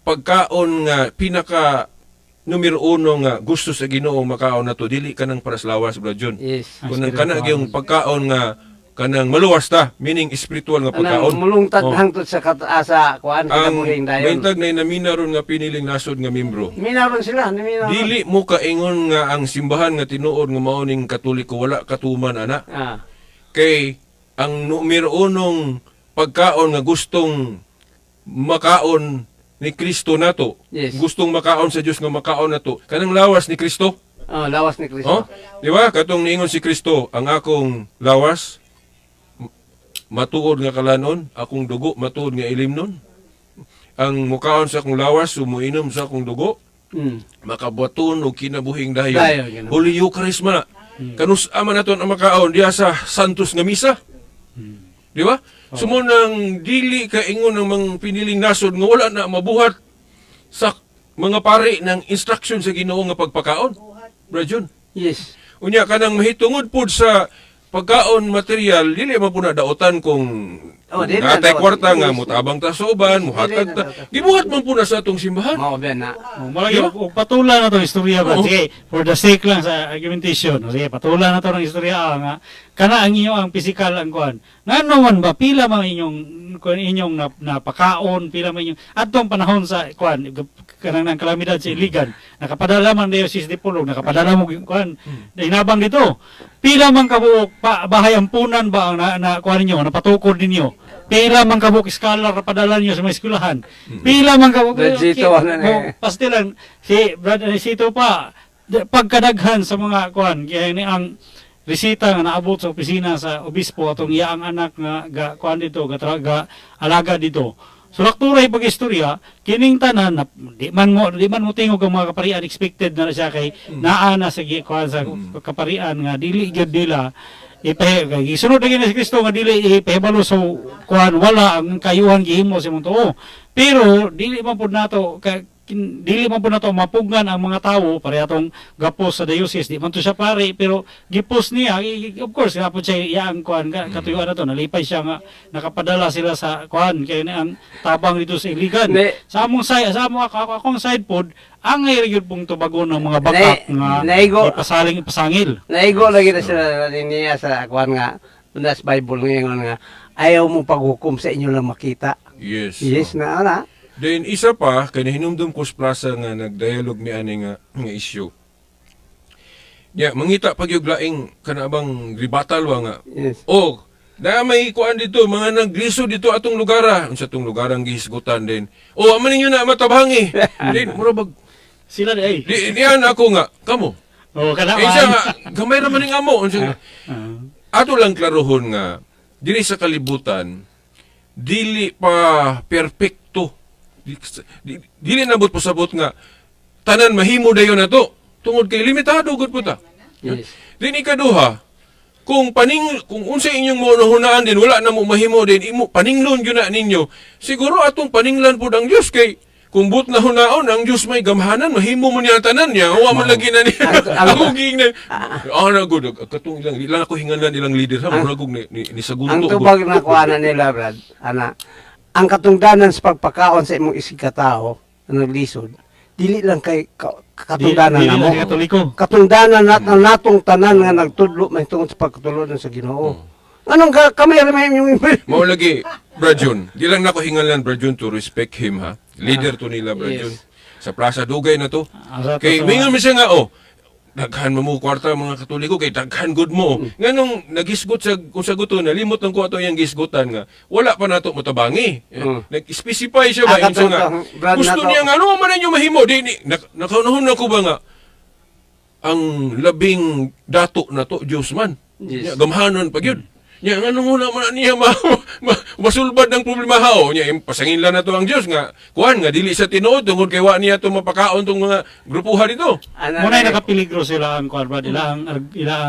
pagkaon nga pinaka numero uno nga gusto sa Ginoo makaon nato dili kanang paras lawas, Brad Jun. Kung ang kana gyung pagkaon nga kanang maluwas ta, meaning spiritual nga pagkaon. Anang mulungtad Oh. hangtod sa sa kuan Ang kinabuhing dayon. maintag na namina ron nga piniling nasod nga membro. Minaron sila, minaron. Dili mo kaingon nga ang simbahan nga tinuod nga mao ning Katoliko wala katuman ana. Kay ang numero unong pagkaon nga gustong makaon ni Kristo nato. Gustong makaon sa Dios nga makaon nato. Kanang lawas ni Kristo. Oh, lawas ni Kristo. Oh? Di ba? Katong niingon si Kristo, ang akong lawas matuod nga kalanon, akong dugo matuod nga ilimnon. Ang mukaon sa akong lawas, sumuinom sa akong dugo, makabuhaton og kinabuhing dayon. Dayon, ganun. Holy Eucharist man na. Kanus-a man naton ang makaon diha sa Santos nga misa. Di ba? So mo nang dili kaingon ng mga piniling nasod nga wala na mabuhat sa mga pari ng instruction sa Ginoo nga pagpakaon. Brad Jun. Yes. Unya kanang mahitungod pud sa pagkaon material dili man pud na daotan kung Oh, dili na natay daot. kwarta nga motabang ta sa uban, muhatag Dili na ta. daotan. Gibuhat man pud na sa atong simbahan. Mao ba na. Oh, malagi, Di ba? og patulan na to istorya ba? Oo. Sige, for the sake lang sa argumentation. O, sige, patulan na to ng istorya nga kana ang inyo ang physical ang kuan. Ngano man ba pila man inyong kuan inyong napakaon, pila man inyong adtong panahon sa kuan kanang ng kalamidad sa Iligan, nakapadala man Diocese de Pulog, nakapadala mo kuan hinabang dito. Pila man kabuok pa, bahay ampunan ba ang na kuan ninyo, napatukod ninyo? Pila man kabuok scholar na padala ninyo sa mga eskwelahan? Pila man kabuok Brad Zito, ano na eh. Pastilan si Brad Anisito pa pagkadaghan sa mga kuan kaya ni ang resita nga naabot sa opisina sa obispo atong iyaang anak nga ga kuan dito ga, ga alaga dito. So lakturay pag istorya kining tanan na, di man mo tingog ang mga kaparian, expected na siya kay naa na sa kuan sa kaparian nga dili gyud nila ipahe kay gisunod lagi ni si Kristo nga dili ipahibalo sa kuan wala ang kayuhan gihimo sa imong tuo, pero dili man pud nato dili man pud nato mapugngan ang mga tawo. Pareha atong gapos sa diocese, di man to siya pare pero gipos niya, of course gapon siya iyaang kuan katuyuan na to, nalipay siya nga nakapadala sila sa kuan kay ni ang tabang dito sa Iligan. Hindi. Sa among side, sa among akong side pod, ang gyud pong tubagon ng mga bakak nga ipasaling ipasangil. Naigo lagi na sila niya sa kuan nga nas Bible ngayon nga ayaw mo paghukom sa inyo lang makita. Yes. Yes na ana. Then isa pa kay nahinumdum ko sa plaza nga nagdialog mi ani nga issue. Ya, mangita pag yung laing kanabang ribatal wa nga. Oh, na may kuan dito, mga naglisod dito atong lugar ah. Unsa tong lugar ang gihisgutan din. Oh, amo ninyo na matabangi. Din mura bag Sila di ay. di diyan ako nga kamo. Oh, kana Eh, siya nga, gamay ra man ning amo. Unsa nga. Ato lang klarohon nga diri sa kalibutan dili pa perpekto. Dili nabot pasabot nga tanan mahimo dayon nato tungod kay limitado gud po ta. Din ikaduha, kung unsa inyong maunahunaan din wala na mo mahimo din imo paninglon gyud na ninyo. Siguro atong paninglan pud ang Dios kay kung but na hunaon ang Dios may gamhanan mahimo mo niya ang tanan niya. Wa man lagi na niya. Ako giingnan. Ah, na good. Katong ilang ilang ako hinganlan ilang leader ha murag og ni sagunto. Ang tubag na kuana nila Brad, ana. Ang katungdanan sa pagpakaon sa imong isig katao na naglisod, dili lang kay katungdanan Dili namo. lang kay Katoliko. Katungdanan natong tanan nga nagtudlo may tungod sa pagkatulon sa Ginoo. Anong kami ra may inyong Mao lagi, Brad Jun. Di lang nako hinganlan, Brad Jun, to respect him ha. Leader to nila, Brad Jun. Sa Plaza Dugay na to. Asa to Kay sa mingon man siya nga oh. Daghan mo mo kwarta mga Katoliko kay daghan gud mo. Nganong nagisgot sa kung sa guto nalimot lang ko ato iyang gisgutan nga wala pa nato motabangi. Nag-specify siya ba Ah, ingon siya nga. katong- Brad, Gusto nato- niya nga ano man ninyo mahimo di ni nakaunahon na ko ba nga ang labing dato na to Diyos man. Ya, gamhanon pa gyud. Nya nganong una man na niya masulbad ng problema hao. Nya pasangin lang na to ang Dios nga kuan nga dili sa tinuod tungod kay wa niya to mapakaon tong mga grupuha dito. Ana, Muna nakapeligro sila ang kuan, Brad, ila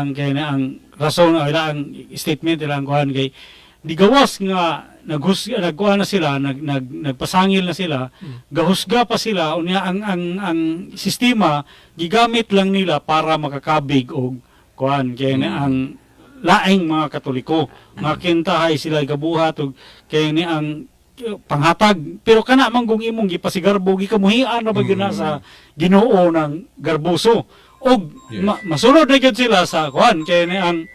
ang kay na ang rason o ila ang statement, ila ang kuan kay di gawas nga nagkuan na sila, nag, nag nagpasangil na sila, gahusga pa sila. Unya ang sistema gigamit lang nila para makakabig og kuan kay na ang laing mga Katoliko nga kintahay sila gabuhat og kay ni ang panghatag, pero kana man kung imong gipasigarbo, gikamuhian na ba gyud na sa Ginoo ng garboso og masunod na gyud sila sa kuan kay ni ang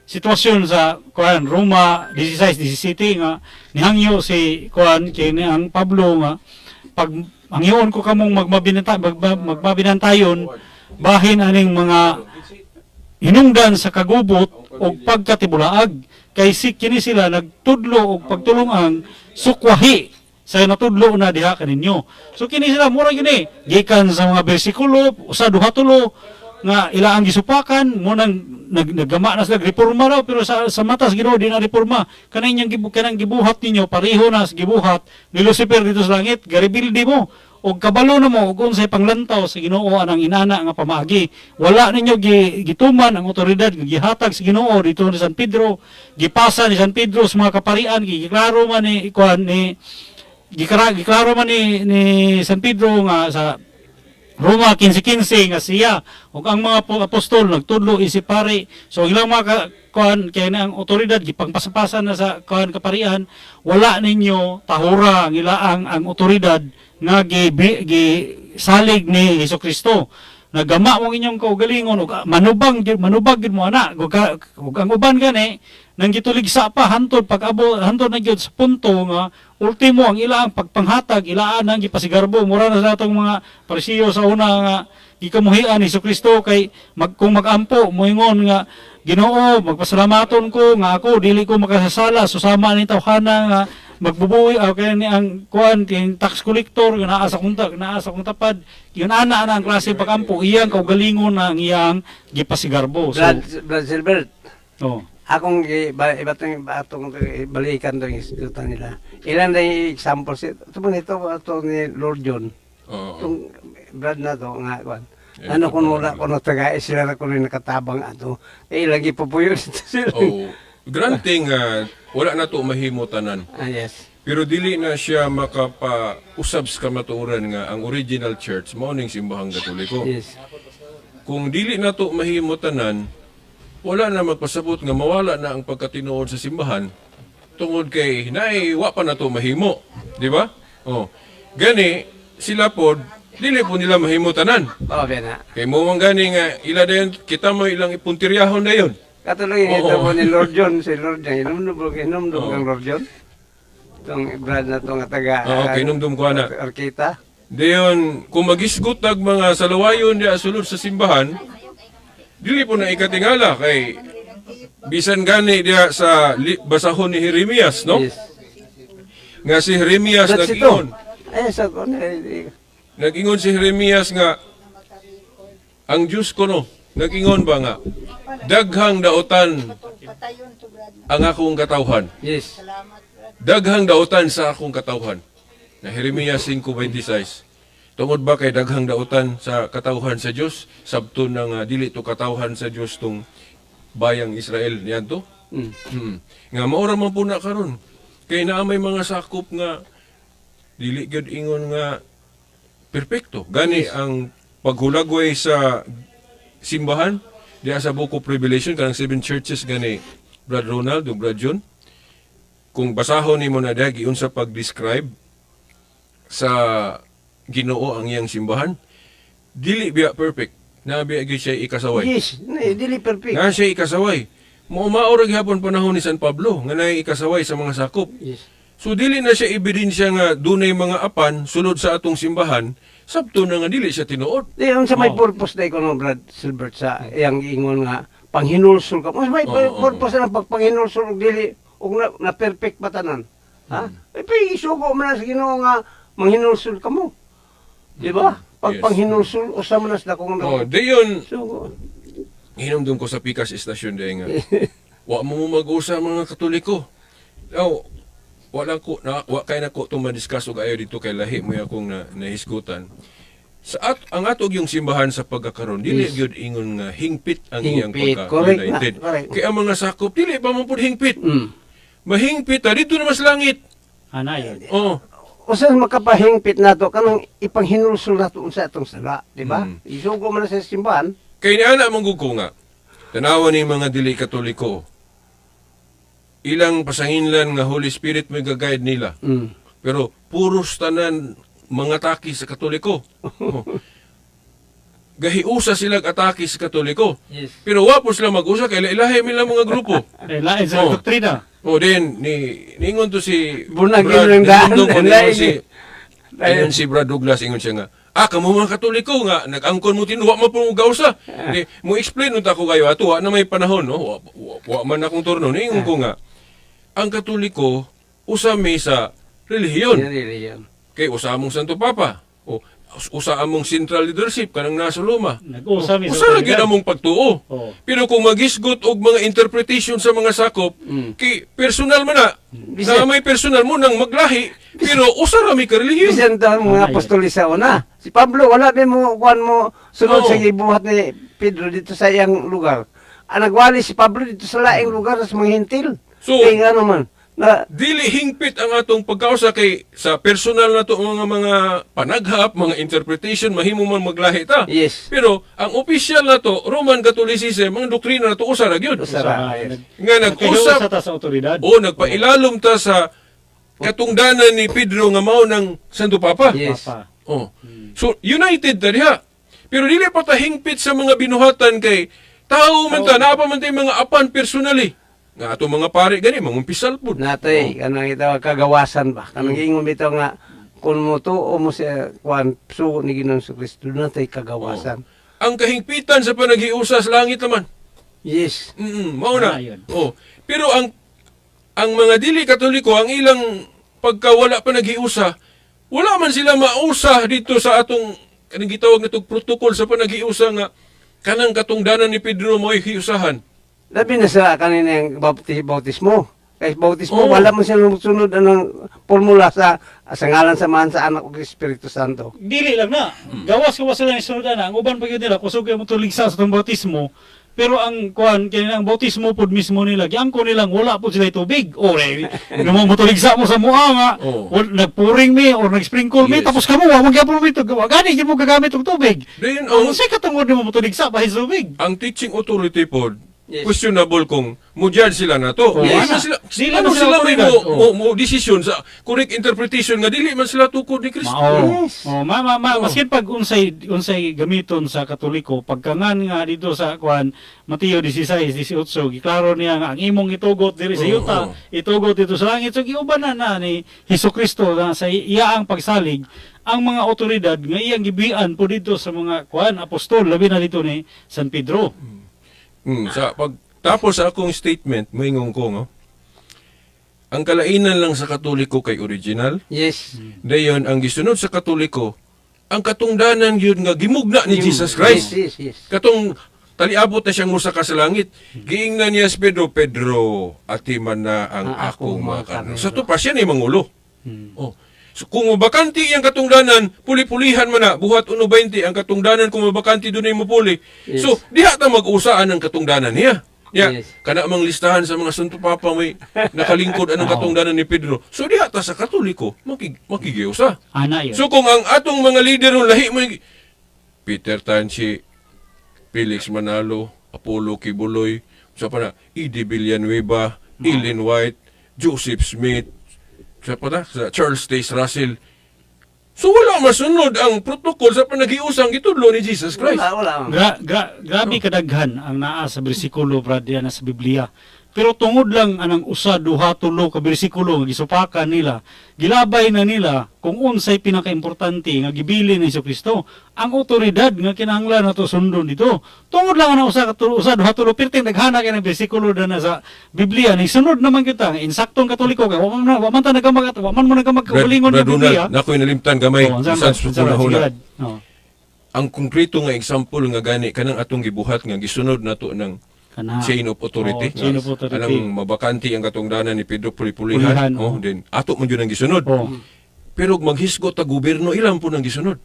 sitwasyon sa kuan Roma 16:17 nga nihangyo si kuan kay ni ang Pablo nga pag hangyoon ko kamong magmabinantayon bahin aning mga hinungdan sa kagubot og pagkatibulaag kay si kini sila nagtudlo og pagtulong-ang sukwahi sa natudlo na diha kaninyo. So kini sila mura gyud ni gikan sa mga bersikulo usa, duha, tulo nga ila ang gisupakan mo nang naggama na sila reforma raw, pero sa matas Ginoo di na reforma kanang inyang kanang gibuhat ninyo, pareho na sa gibuhat ni Lucifer dito sa langit. Garibildi mo og kabalo na mo og unsay panglantaw sa Ginoo anang inana nga pamaagi. Wala ninyo gituman ang otoridad nga gihatag sa Ginoo dito ni San Pedro, gipasa ni San Pedro sa mga kaparian, giklaro man ni kuan ni giklaro man ni San Pedro nga sa Roma 15:15 nga siya ug ang mga apostol nagtudlo isip pari. So ilang mga kuan kay na ang otoridad gipangpasapasan na sa kuan kaparian. Wala ninyo tahura ang ilaang ang otoridad nga gi salig ni Hesukristo. Nagama mo ang inyong kaugalingon ug manubang gyud, manubag gyud mo ana ug ang uban gani nang gituligsa pa hantod pag-abo, hantod na gyud sa punto nga ultimo ang ilaang pagpanghatag ilaan ang gipasigarbo. Mura na sa atong mga Parisiyo sa una nga gikamuhian ni Kristo kay kung magampo moingon nga, "Ginoo, magpasalamaton ko nga ako dili ko makasasala susama ni tawhana nga magbubuhi o kaya ni ang kuan kay tax collector nga naa sa kong tapad." Yun ana na ang klase pagampo, iyang kaugalingon na ang iyang gipasigarbo. So Brad, Brad Silbert, oh. Akong iba tong atong balikan tong isgutan nila. Ilan na yung example si ito nito ato ni Lord John. Oo. Itong Brad na to nga kuan. Eh, Ano kung wala kuno taga sila na kuno nakatabang ato. Eh lagi papuyo dito sila. Oh, granting wala na to mahimo tanan. Ah, yes. Pero dili na siya makapausab sa kamatuoran nga ang original church mao ning Simbahang Katoliko. Kung dili na to mahimo tanan, wala na magpasabot nga mawala na ang pagkatinuod sa simbahan tungod kay naay wa pa na to mahimo, di ba? Oh. Gani sila pod dili po nila mahimo tanan. Oh, bien na. Kay mo man gani nga ila dayon kita mo ilang ipuntiryahon dayon. Katuloy ito po ni Lord John, si Lord John, hinumdum, hinumdum kang Lord John. Itong Brad na to nga taga Oo, okay, hinumdum ko ana. Arkita. Dayon kung magisgot tag mga salawayon diya sulod sa simbahan, dili po na ikatingala kay bisan gani diya sa basahon ni Jeremias, no? Yes. Nga si Jeremias That's ito. nag-ingon. Ay, sa ko na. Nag-ingon si Jeremias nga ang Diyos ko no, nag-ingon ba nga daghang daotan ang akong katawhan. Yes. Daghang daotan sa akong katawhan. Na Jeremias 5:26. Tungod ba kay daghang daotan sa katawhan sa Dios, sabton na nga dili to katawhan sa Dios tong bayang Israel niadto? Nga maura man po na karon. Kay naa may mga sakop nga dili gyud ingon nga perpekto. Gani ang paghulagway sa simbahan diha sa Book of Revelation kanang seven churches gani, Brad Ronald ug Brad John, kung basahon nimo na diha giunsa pag-describe sa Ginoo ang iyang simbahan, dili biya perfect na biya gyud siya ikasaway. Yes, dili perfect. Na siya ikasaway. Mao ra gihapon panahon ni San Pablo nga naay ikasaway sa mga sakop. So dili na siya ebidensya nga dunay mga apan sulod sa atong simbahan, sabto na nga dili siya tinuod. Di, unsa may purpose na ikaw no, Brad Silbert, sa iyang ingon nga panghinulsol ka. Unsa may Oo, oo, purpose na pagpanghinulsol og dili og na perfect pa tanan? Ha? Eh, pa isugo man na sa Ginoo nga manghinulsol ka mo. Di ba? Pag panghinulsol usa man na sa dakong Oh, dayon sugo. hinumdum ko sa Pikas Estasyon day nga. Wa mo mo mag-usa, mga Katoliko. Now, wala ko na wa kay nako itong ma-discuss og ayo dito kay lahi mo akong na nahisgutan. Sa at ang ato yung simbahan sa pagkakaron, dili gyud ingon nga hingpit ang iyang Hingpit. pagka Correct na, united. correct. Kay ang mga sakop dili pa man pud hingpit. Mahingpit ta dito na mas langit. Ana yun. Oh. Usa makapahingpit nato kanang ipanghinulsol nato unsa atong sala, di ba? Isugo man na sa simbahan. Kay ni ana man gud ko nga. Tanawa ni mga dili Katoliko. Ilang pasanginlan nga Holy Spirit may guide nila. Pero puros tanan mga atake sa Katoliko. Oh. Gahiusa sila atake sa Katoliko. Pero wa po sila mag-usa kay ilahi nila mga grupo. Eh, lain sa doktrina. O din ni ningon to si Bunag Brad, yun ang daan. ningon ko, ningon si Lain. ingon si Brad Douglas, ingon siya nga, kamo mga Katoliko nga nag-angkon mo tinuwa mo po mo gausa. Di mo explain unta ko kayo ato wa na may panahon, no, wa man akong turno. Ningon ko nga ang Katoliko usa mi sa relihiyon. Yan, relihiyon. Kay usa among Santo Papa. O usa among central leadership kanang nasa Luma. Nag-usa mi sa Usa ra gyud otoridad. among pagtuo. Oo. Pero kung magisgot og mga interpretation sa mga sakop, kay personal man na. Na may personal mo nang maglahi, pero usa ra mi ka relihiyon. Bisan daw ang mga Ay. apostol sa una. Si Pablo wala din mo kuan mo sunod Oo. sa gibuhat ni Pedro dito sa iyang lugar. Ang nagwali si Pablo dito sa laing lugar sa mga Hentil. So, kay nga naman na dili hingpit ang atong pagkausa kay sa personal na to mga panaghap, mga interpretation, mahimo man maglahi ta. Pero ang opisyal na to, Roman Catholicism, ang doktrina na to usa ra gyud. Usa ra. Yes. Nga nag-usap Nagkahiusa ta sa otoridad. O nagpailalom ta sa katungdanan ni Pedro nga mao ng Santo Papa. Papa. Oh. So united ta diha. Pero dili pa ta hingpit sa mga binuhatan kay tao man ta, naa pa man tay mga apan personally. Nga ato mga pare gani mangumpisal pud. Natay kanang itaw kagawasan ba. Kanang giingon bitaw nga kung mo tuo mo sa kuan sugo ni Ginoong Kristo natay kagawasan. Ang kahingpitan sa panaghiusa sa langit naman. Mao na. Tama yun. Oh. Pero ang mga dili Katoliko, ang ilang pagkawala pa naghiusa, wala man sila mausa dito sa atong kanang gitawag na tog protocol sa panaghiusa nga kanang katungdanan ni Pedro mo'y hiusahan. Labi na sa kanina yung bautismo. Kay bautismo, Oo. wala mo siya sunod anong formula sa ngalan sa Amahan, sa Anak ug Espiritu Santo. Dili lang na. Gawas gawas sila ni sunod na. Ang uban pa gyud nila kusog kay mo tuligsa sa tong bautismo. Pero ang kuan kini ang bautismo pud mismo nila giangko nilang wala pud sila tubig. O re, mo motuligsa mo sa mua nga nagpuring mi or nag-sprinkle mi tapos kamo wa man gyapon mi tug wa gani gyud mo gagamit og tubig. Then, Ang ang, unsay katungod nimo motuligsa bahin sa tubig? ang teaching authority pod, questionable kung mo judge sila na to. Yes. Di man sila, Dili ano man sila sila may autoridad. mo decision sa correct interpretation nga dili man sila tukod ni Kristo. Mao. Yes. Oh, ma, ma, ma, maskin pag unsay gamiton sa Katoliko pagkangan nga dito sa kuan Mateo 16:18, giklaro niya nga ang imong itugot diri sa yuta, itugot dito sa langit. So giuban na na ni Hesukristo na sa iya ang pagsalig ang mga otoridad nga iyang gibian po dito sa mga kuan apostol, labi na dito ni San Pedro. Sa pag tapos sa akong statement, moingon ko no. Ang kalainan lang sa Katoliko kay original. Dayon ang gisunod sa Katoliko, ang katungdanan yun nga gimugna ni Jesus Christ. Yes. Katong taliabot na siyang musaka sa langit. Giingnan niya si Pedro, "Pedro, atiman na ang Ang akong akong mga mga karnero." karnero. Sa to pa siya ni mangulo. Oh. So, kung mabakanti iyang katungdanan, puli-pulihan man na, Buhat 1:20, ang katungdanan kung mabakanti dunay mupuli. So, diha ta mag-usaan ang katungdanan niya. Ya, kana mang listahan sa mga Santo Papa may nakalingkod anong katungdanan ni Pedro. So diha ta sa Katoliko makigiusa. Ana yun. So kung ang atong mga leader ng lahi mo Peter Tanchi, Felix Manalo, Apollo Kibuloy, sa pa na, E.D. Villanueva, Ellen White, Joseph Smith, sa pa na, sa Charles Taze Russell. So wala masunod ang protocol sa panaghiusang gitudlo ni Jesus Christ. Wala, wala. Grabe kadaghan ang naa sa bersikulo, Brad, yan sa Biblia. Pero tungod lang anang usa, duha, tulo ka bersikulo nga gisupakan nila, gilabay na nila kung unsay pinakaimportante nga gibili ni Kristo ang otoridad nga kinahanglan nato sundon dito. Tungod lang anang usa ka tulo, usa, duha, tulo, perting daghana kay ng bersikulo na sa Biblia ni sunod naman kita nga insaktong Katoliko kay wa man ta nagamag wa man mo nagamag Brad, kaugalingon Brad nga Biblia. Donald, nako'y nalimtan gamay. Oh, unsa Bisan man, sa unsa man, huna-huna. sige, Brad. Oh. Ang konkreto nga example nga gani kanang atong gibuhat nga gisunod nato ng Kana. Chain of authority. Oh, chain of authority. Anang mabakanti ang katungdanan ni Pedro Pulipulihan. Pulihan, Oh, oh. then ato man jud ang gisunod. Pero og maghisgot ta gobyerno, ilang po nang gisunod.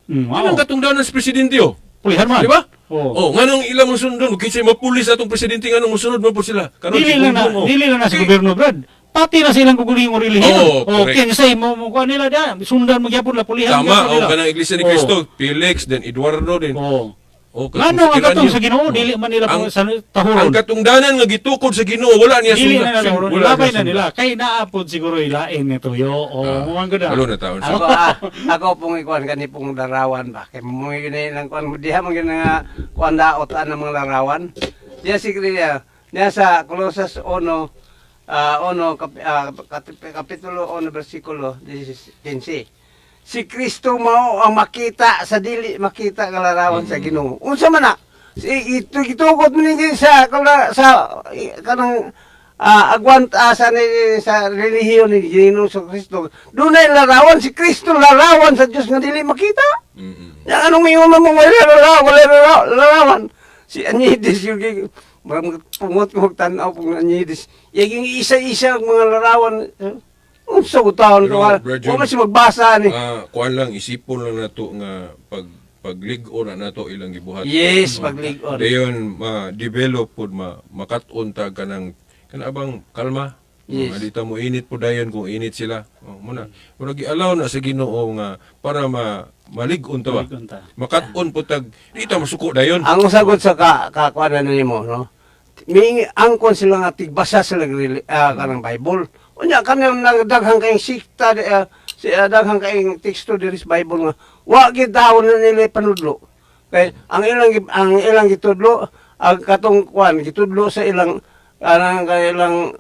Ilang katungdanan sa presidente, oh. Pulihan man. Di ba? Oh. Oh, nganong ilang mo sundon, kinsay mapulis atong presidente, nganong mosunod man po sila? Karon Dili si lang na, Bongbong, oh. dili lang na sa Kay- gobyerno, Brad. Pati na silang kugulingong relihiyon. Oo, O, correct. kinsay mo mo kuan nila da, sundan magyapon la pulihan Tama, gyapon oh, nila. kanang Iglesia ni Cristo, Felix, then Eduardo, then Oh. oh, Ngano ang katong Tiranio. sa Ginoo, dili man nila Ang- sa tahuron. Ang katungdanan nga gitukod sa Ginoo, wala niya Dili sunda. na nila tahuron. Wala Labay niya na sunda. nila. Kay naapod siguro ilain nito yo. O, Ah, oh, gud. walo na taon. Ako ako pong ikuan kani pong larawan ba kay mo yun ang kuan diha man gyud nga kuan daot ang mga larawan. Diya si niya niya sa Colosas 1 1 kapitulo 1 bersikulo 15. Si Kristo mao ang makita sa dili makita nga larawan sa Ginoo. Unsa man na? Si ito gitugot man ni sa sa kanang agwant sa ni, sa relihiyon ni Ginoo sa Kristo. Dunay larawan si Kristo, larawan sa Dios nga dili makita. Ya anong ingon mo, wala larawan, wala larawan. Si Anidis yung marang pungot ko tan-aw pong Anidis. Yaging isa-isa ang mga larawan. Unsa ko taon Pero, ko? Bro Jun, Wa man si magbasa ni. Kuan lang, isipon lang nato nga pag paglig-on na nato ilang gibuhat. Yes, paglig-on. Dayon ma-develop pud, ma makat-on ta kanang kana abang kalma. Yes. Yes. Dito mo init po dayon kung init sila. Oh, muna. Mura gi-allow na sa Ginoo nga para ma malig-on ta ba. Malig-on ta. Makat-on po tag di ta masuko dayon. Ang sagot sa ka kakuanan nimo, no? May angkon sila nga tigbasa sila kanang Bible. Unya kanang nagdaghang kayong sikta daghang kayong teksto diri sa Bible nga wa gid daw na nila panudlo. Kay ang ilang gitudlo ang katong kuan gitudlo sa ilang kanang kay ilang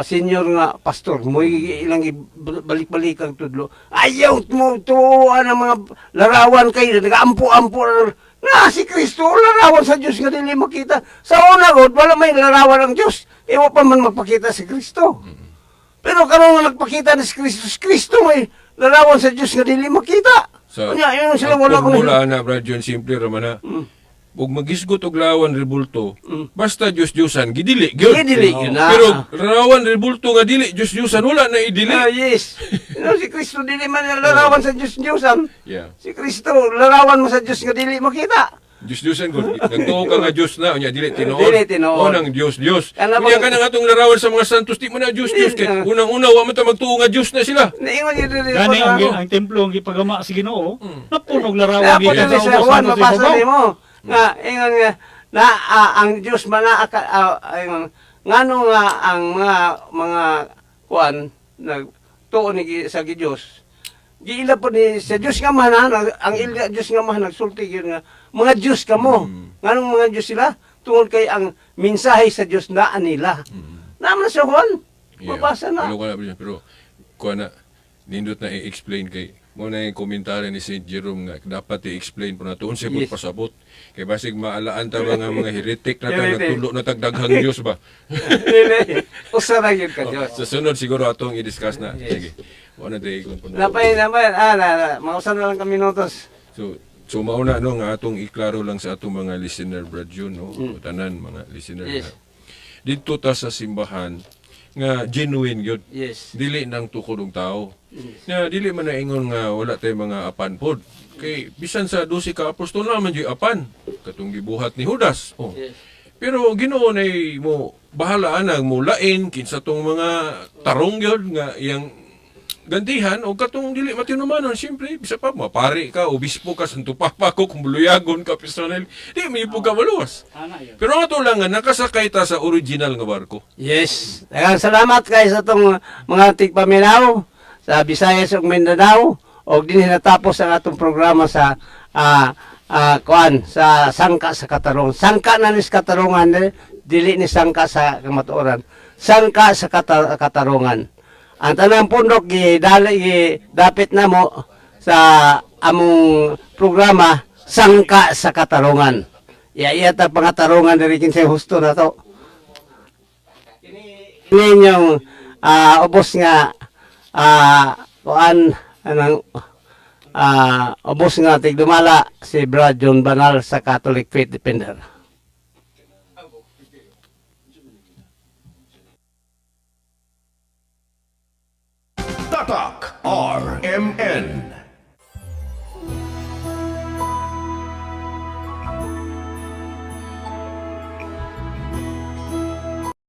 senior nga pastor mo ilang balik-balik ang tudlo. Ayaw mo tuuan ang mga larawan kay nagaampo-ampo na si Kristo larawan sa Dios nga dili makita. Sa una god wala may larawan ang Dios, iwa pa man magpakita si Kristo. Pero karon nga nagpakita ni si Kristo, si Kristo may larawan sa Dios nga dili makita. Sa Unya yun sila ang wala ko formula na, Brad John, simple ra man na. Ug magisgot og lawan rebulto, basta Dios-Diosan, gidili gyud. Gidili gyud na. Pero rawan rebulto nga dili Dios-Diosan, wala na idili. Ah, yes. No, si Kristo dili man larawan sa Dios Diosan. Si Kristo larawan mo sa Dios nga dili makita. Diyos-Diyosan ko. Nagtuo ka nga Diyos na. Unya, dili tinuod. Dili tinuod. O nang Diyos, Diyos. Kana Unya bang- ka nang atong larawan sa mga santos, di mo na Diyos, Diyos. Kay Ah. unang-una, wa man ta magtuo nga Diyos na sila. Naingon yun dili Gani ko ang, na. ang templo ang gipagama sa Ginoo, napunog larawan Dapat gikan dili sa sa ubos Juan hangtod sa mabasa ibabaw. nimo. Nga ingon nga na ang Dios man na ingon ngano nga ang mga kuan nagtuo ni sa Diyos. Giila po ni sa Dios nga man ang ila Dios nga man nagsulti gyud nga mga Dios kamo. Nganong mga Dios sila? Tungod kay ang mensahe sa Dios naa nila. Naman sa Juan. Mabasa na. Ano ka na, pero kuha na, nindot na i-explain kay mo na yung komentaryo ni St. Jerome nga dapat i-explain po na tuon siya pasabot. Kay basig maalaan ta ba nga mga heretic na ta, Heretic. nagtulo na tagdaghang Diyos ba? Dili. Usa ra gyud ka Dios. Sa sunod siguro atong i-discuss na. Yes. Sige. Wala na tayo ikon po na. Napay napay na, mausa na lang kami minutos. So mauna no nga atong iklaro lang sa atong mga listener, Brad Jun, no, tanan mga listener Yes. na didto ta sa simbahan nga genuine gyud. Dili nang tukod og tao. Nga dili man na ingon nga wala tay mga apan pod. Kay bisan sa 12 ka apostol na man gyud apan katong gibuhat ni Judas. Oh. Pero Ginoo nay mo bahala anang mo lain kinsa tong mga tarong gyud nga iyang gantihan o katong dili matinumanon. Siyempre bisa pa mapari ka, obispo ka, santo papa ko, kung buluyagon ka personal, di may ka maluwas. Ana yun. Pero ang ato lang nga nakasakay ta sa original nga barko. Yes. Daghang salamat kay sa atong mga tigpaminaw sa Visayas ug Mindanao og dinhi natapos ang atong programa sa kuan sa sangka sa katarungan. Sangka na ni sa katarungan, eh, dili ni sangka sa kamatuoran. Sangka sa katarungan. Ang tanang pundok gi dali gi dapit namo sa among programa Sangka sa Katarungan. Iya iya ta pangatarungan diri kinsay husto na to. Ninyong ubos nga kuan anang ubos nga tigdumala si Brad John Banal sa Catholic Faith Defender. RMN.